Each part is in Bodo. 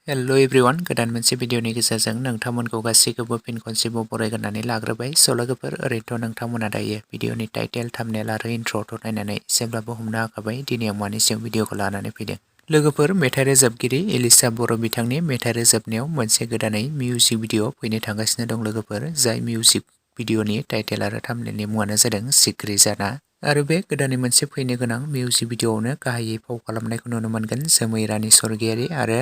हेलो एवरीवन गोदान मोनसे भिडिअनि गेजेरजों नोंथांमोनखौ गासैखौबो फिन खनसेबाव बरायग्रोनानै लाग्रोबाय। स' लोगोफोर ओरैनोथ' नोंथांमोना दायो भिडिअनि टाइटेल थाम्बनेल आरो इन्ट्र'खौ नायनानै एसेब्लाबो हमनो हाखाबाय दिनै आं मानि सायाव भिडिअखौ लानानै फैदों। लोगोफोर मेथाइ रोजाबगिरि एलिशा बर' बिथांनि मेथाइ रोजाबनायाव मोनसे गोदानै मिउजिक भिडिअ फैनो थांगासिनो दं लोगोफोर, जाय मिउजिक भिडिअनि टाइटेल आरो थाम्बनेलनि मुङानो जादों सिखरि जाना। आरो बे गोदानै मोनसे फैनो गोनां मिउजिक भिडिअआवनो गाहायै फाव खालामनायखौ नुनो मोनगोन जोमै रानि स्वर्गियारि आरो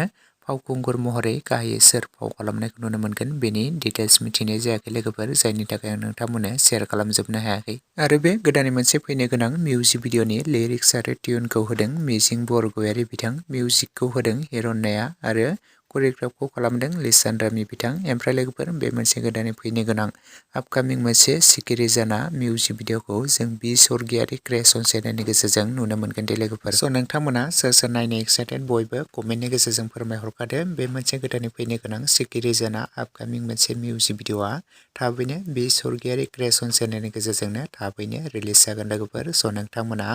फावखुंगुर महरै गाहायै सोर फाव खालामनायखौ नुनो मोनगोन बेनि डिटेल्स मिथिनाय जायाखै लोगोफोर, जायनि थाखाय आं नोंथांमोननो शेयार खालामजोबनो हायाखै। आरो बे गोदानै मोनसे फैनो गोनां मिउजिक भिडिअनि लिरिक्स आरो टिउनखौ होदों मिजिं बरगयारि बिथां, मिउजिकखौ होदों हिरन्नाया आरो करिय'ग्राफखौ खालामदों लिसान रामि बिथां। ओमफ्राय लोगोफोर बे मोनसे गोदानै फैनो गोनां आपकामिं मोनसे सिखिरि जाना मिउजिक भिडिअखौ जों बि स्वर्गियारि क्रिएशन चेनेलनि गेजेरजों नुनो मोनगोन दे लोगोफोर। स' नोंथांमोना सोर सोर नायनो एक्साइटेड बयबो कमेन्टनि गेजेरजों फोरमायहरखादो। बे मोनसे गोदानै फैनो गोनां सिखिरि जाना आपकामिं मोनसे मिउजिक भिडिअआ थाबैनो बि स्वर्गियारि क्रिएशन चेनेलनि गेजेरजोंनो थाबैनो रिलिज जागोन लोगोफोर। स' नोंथांमोना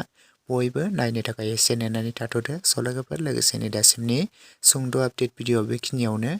बयबो नायनो थाखाय एसे नेनानै थाथ'दो। स' लोगोफोर लोगोसेनो दासिमनि सुंद' आपडेट भिडिअ बेखिनियावनो